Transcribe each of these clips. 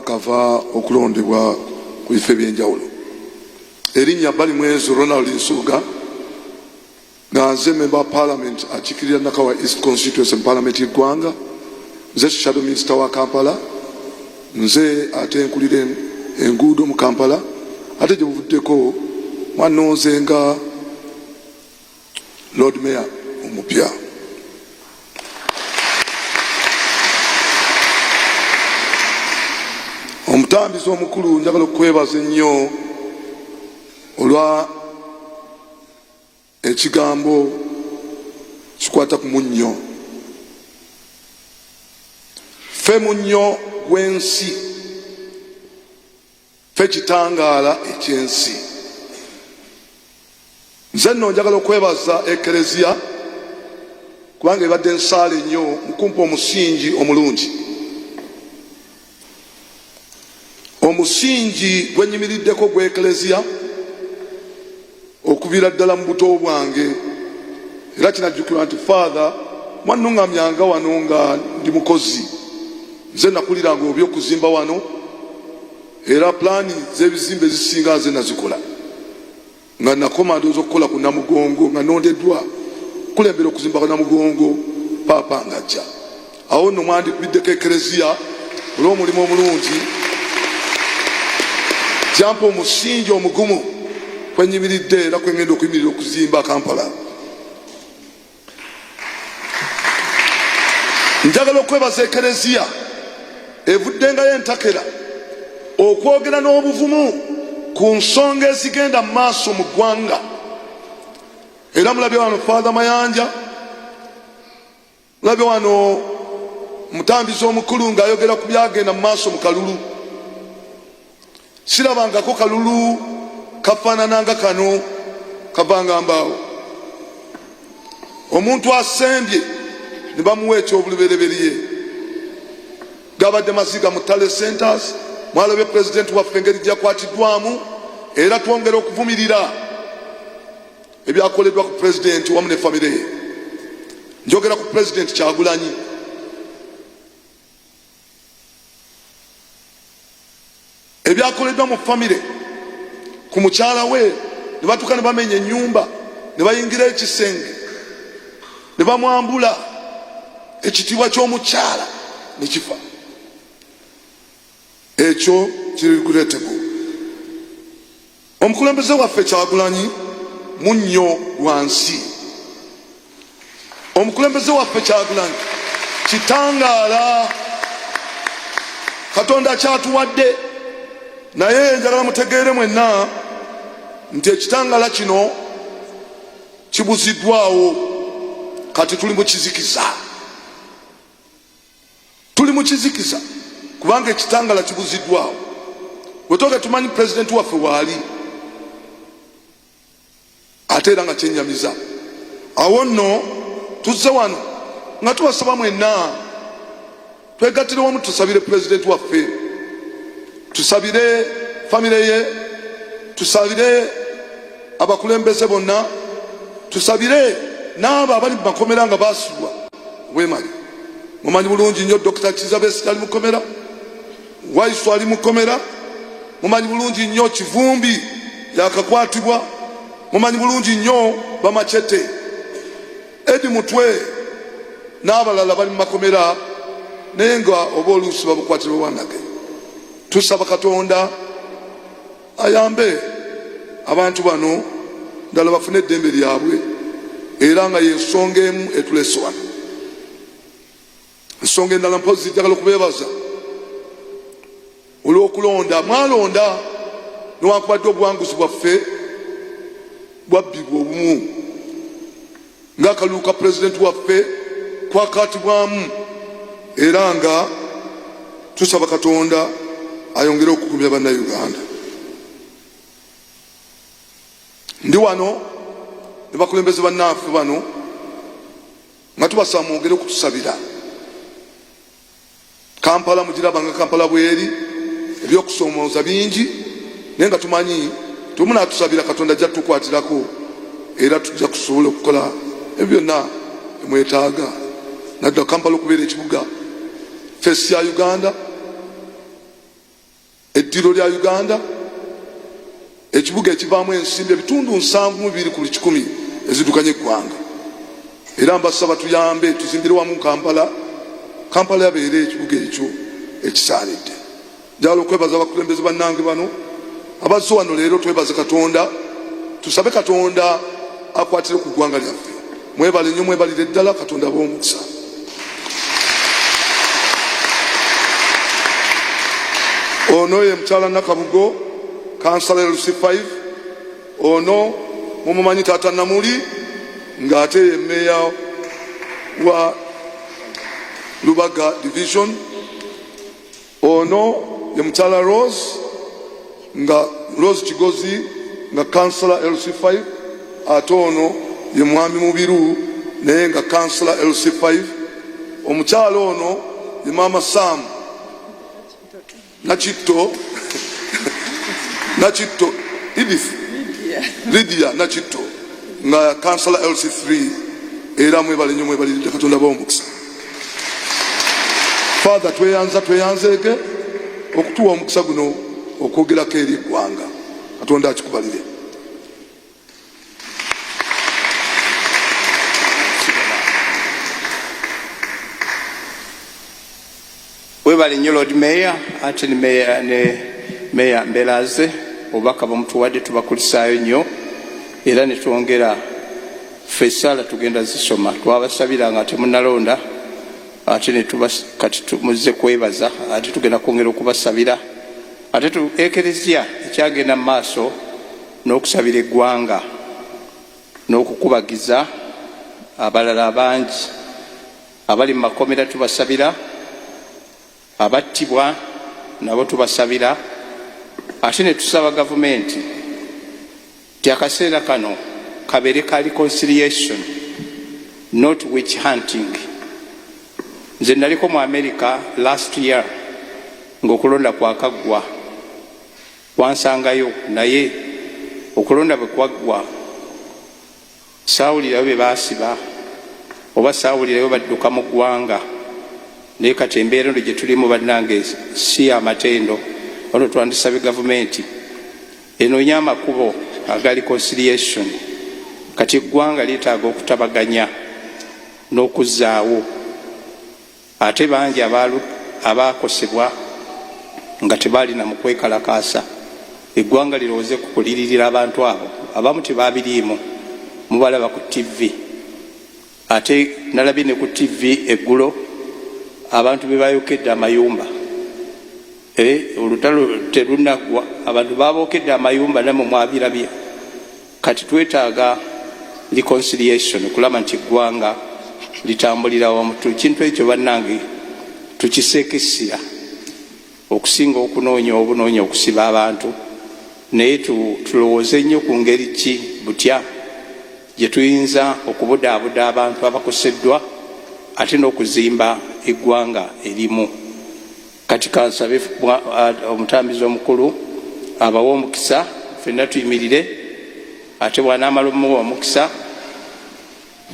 Twakava okulondebwa ku bifo eby'enjawulo. Erinnya Balimwezo Ronald Nsubuga, nga nze member wa parliament akiikirira Nakawa East Constituency mu parliament y'eggwanga. Nze shadow minister wa Kampala, nze ate nkulira enguudo mu Kampala, ate gye buvuddeko mwannonze nga Lord Mayor omupya. Omutambizi omukulu, njagala okukwebaza ennyo olwa ekigambo kikwata ku munnyo. Ffe munnyo gw'ensi, ffe kitangaala eky'ensi. Nze nno njagala okwebaza Ekereziya kubanga ebadde nsaale nnyo mu kumpa omusingi omulungi, omusingi gwe nyimiriddeko gw'Ekereziya okuviira ddala mu buto bwange. Era kinajjukirwa nti Father mwannuŋŋamyanga wano nga ndi mukozi. Nze nakuliranga oby'okuzimba wano, era pulaani z'ebizimbe ezisinga nze nazikola. Nga nakoma ndowooza okukola ku Namugongo, nga nondeddwa kulembera okuzimba kwa Namugongo Paapa ng'ajja. Awo nno mwandikubiddeko Ekereziya olw'omulimu omulungi gyampa omusingi omugumu kwenyimiridde era kwengenda okuyimirira okuzimba Kampala. Njagala okwebaza Ekereziya evuddengayo entakera okwogera n'obuvumu ku nsonga ezigenda mu maaso mu ggwanga. Era mulabye wano Father Mayanja, mulabye wano omutambizi omukulu ng'ayogera ku byagenda mu maaso mu kalulu. Sirabangako kalulu kafaanana nga kano, kavanga mbaawo. Omuntu asembye ne bamuwa eky'obulubereberye. Gabadde maziga mu tally centers. Mwalabye pulezidenti waffe engeri gyakwatiddwamu, era twongera okuvumirira ebyakoleddwa ku pulezidenti wamu ne famire ye. Njogera ku pulezidenti Kyagulanyi. Ebyakoleddwa mu famire ku mukyala we, ne batuuka ne bamenya ennyumba ne bayingira ekisenge ne bamwambula, ekitiibwa ky'omukyala ne kifa. Ekyo kiri regrettable. Omukulembeze waffe Kyagulanyi munnyo gwa nsi. Omukulembeze waffe Kyagulanyi kitangaala Katonda kyatuwadde, naye njagala mutegeere mwenna nti ekitangaala kino kibuziddwawo, kati tuli mu kizikiza. Tuli mu kizikiza kubanga ekitangala kibuziddwawo. Wetwoge tumanyi pulezidenti waffe waali, ate era nga kyenyamiza. Awo nno tuzze wano nga tubasaba mwenna twegattire wamu tusabire pulezidenti waffe, tusabire famire ye, tusabire abakulembeze bonna, tusabire n'abo abali mu makomera nga baasibwa bwemali. Mumanyi bulungi nnyo Dokita Kiiza Besigye ali mukomera, Waisu ali mukomera, mumanyi bulungi nnyo Kivumbi yakakwatibwa, mumanyi bulungi nnyo Bamachete, Edi Mutwe n'abalala bali mu makomera, naye nga oba oluusi babukwatirwa wanage. Tusaba Katonda ayambe abantu bano ddala bafune eddembe lyabwe, era nga y'ensonga emu etuleese wano. Ensonga endala mpozi njagala okubeebaza olw'okulonda. Mwalonda newankubadde obuwanguzi bwaffe bwabbibwa obumu, ng'akalulu ka pulezidenti waffe kwakaatibwamu, era nga tusaba Katonda ayongere okugumya Bannayuganda. Ndi wano ne bakulembeze bannaffe bano nga tubasaba mwongere okutusabira. Kampala mugiraba nga Kampala bweri, ebyokusoomooza bingi, naye nga tumanyi temunatusabira Katonda ajja tutukwatirako, era tujja kusobola okukola ebyo byonna emwetaaga, naddala Kampala okubeera ekibuga feesi ya Uganda. Eddiro lya Uganda, ekibuga ekivaamu ensimbi ebitundu 72 ku buli kikumi eziddukanya eggwanga. Era mbasaba tuyambe tuzimbire wamu Kampala, Kampala yabeere ekibuga ekyo ekisaanidde. Njagala okwebaza abakulembeze bannange bano abazze wano leero. Twebaze Katonda, tusabe Katonda akwatire ku ggwanga lyaffe. Mwebale nnyo, mwebalire ddala, Katonda abawe omukisa. Ono ye mukyala Nakabugo, kansala LC5. Ono mumumanyi taata Namuli, ng'ate ye meeya wa Lubaga division. Ono ye mukyala Rose, nga Rose Kigozi, nga kansala LC5. Ate ono ye mwami Mubiru, naye nga kansala LC5. Omukyala ono ye maama Sam Nakitto, Nakitto Edith Lydia Nakitto, nga kansala LC3. Era mwebale nnyo, mwebaliridde, Katonda abawe omukisa. Father, tweyanza tweyanzeege okutuwa omukisa guno okwogerako eri eggwanga. Katonda akikubalire. Webale nnyo Lord Mayor, ate ne Mayor, ne Mayor Mbelaze, obubaka bwemutuwadde tubakulisaayo nnyo, era ne twongera ffe essaala tugenda zisoma. Twabasabira nga temunalonda, ate ne tuba kati muzze kwebaza, ate tugenda kwongera okubasabira. Ate tu Ekereziya ekyagenda mu maaso n'okusabira eggwanga n'okukubagiza abalala abangi abali mu makomera tubasabira, abattibwa nabo tubasabira, ate ne tusaba gavumenti nti akaseera kano kabeere ka reconciliation, not witch hunting. Nze naliko mu America last year ng'okulonda kwakaggwa, kwansangayo, naye okulonda bwe kwaggwa saawulirayo bye baasiba oba saawulirayo badduka mu ggwanga. Naye kati embeera eno gye tulimu bannange si y'amatendo. Wano twandisabye gavumenti enoonye amakubo aga reconciliation. Kati eggwanga lyetaaga okutabaganya n'okuzzaawo, ate bangi abaakosebwa nga tebaalina mu kwekalakaasa. Eggwanga lirowooze ku kuliririra abantu abo, abamu tebabiriimu, mubalaba ku TV. Ate nalabye ne ku TV eggulo abantu be bayokedde amayumba. Olutalo terunaggwa, abantu babookedde amayumba, namwe mwabirabye. Kati twetaaga reconciliation okulaba nti eggwanga litambulira wamu. Ekintu ekyo bannange tukiseeko essira okusinga okunoonya obunoonya okusiba abantu, naye tulowooze nnyo ku ngeri ki butya gye tuyinza okubudaabuda abantu abakoseddwa ate n'okuzimba eggwanga erimu. Kati kansabe omutambizi omukulu abawe omukisa, ffenna tuyimirire, ate bw'anaamala omuwa omukisa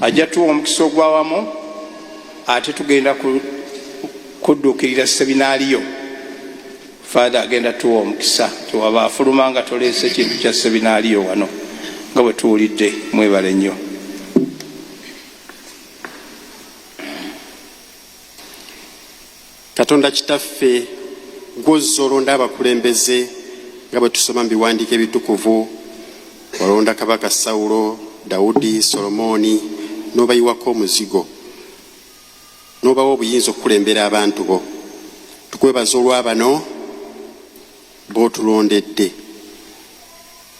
ajja tuwa omukisa ogwawamu, ate tugenda kudduukirira seminaaliyo. Father agenda tuwa omukisa, tewaba afuluma nga toleese kintu kya seminaaliyo wano nga bwe tuwulidde. Mwebale nnyo. Katonda Kitaffe, gw'ozza olonda abakulembeze nga bwe tusoma mu biwandiiko ebitukuvu. Walonda Kabaka Sawulo, Dawudi, Solomooni, n'obayiwako omuzigo, n'obawa obuyinza okukulembera abantu bo. Tukwebaza olwa bano b'otulondedde.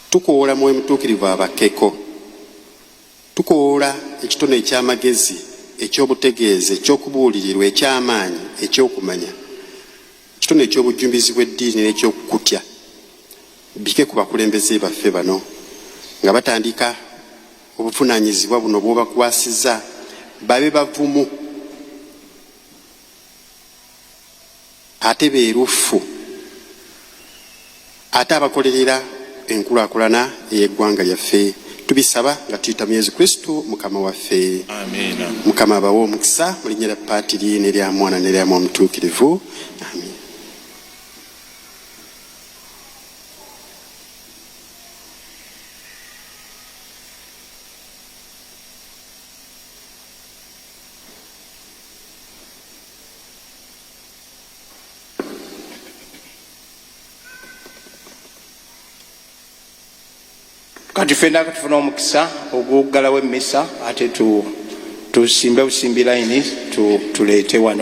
Tukowoola Mwoyo Mutuukirivu abakkeko. Tukowoola ekitone eky'amagezi, eky'obutegeezi, eky'okubuulirirwa, eky'amaanyi, eky'okumanya, ekitone eky'obujjumbizi bw'eddiini n'eky'okukutya, bike ku bakulembeze baffe bano nga batandika obuvunaanyizibwa buno bw'obakwasizza, babe bavumu ate beerufu ate abakolerera enkulaakulana ey'eggwanga lyaffe. Tubisaba nga tuyita mu Yesu Kristo Mukama waffe. Amiina. Mukama abawe omukisa mu linnya lya Paatiri n'erya Mwana n'erya Mwoyo Mutuukirivu. Amiina. Kati fenna tufuna omukisa ogw'okuggalawo emmisa, ate tusimbe busimbi layini tuleete wano.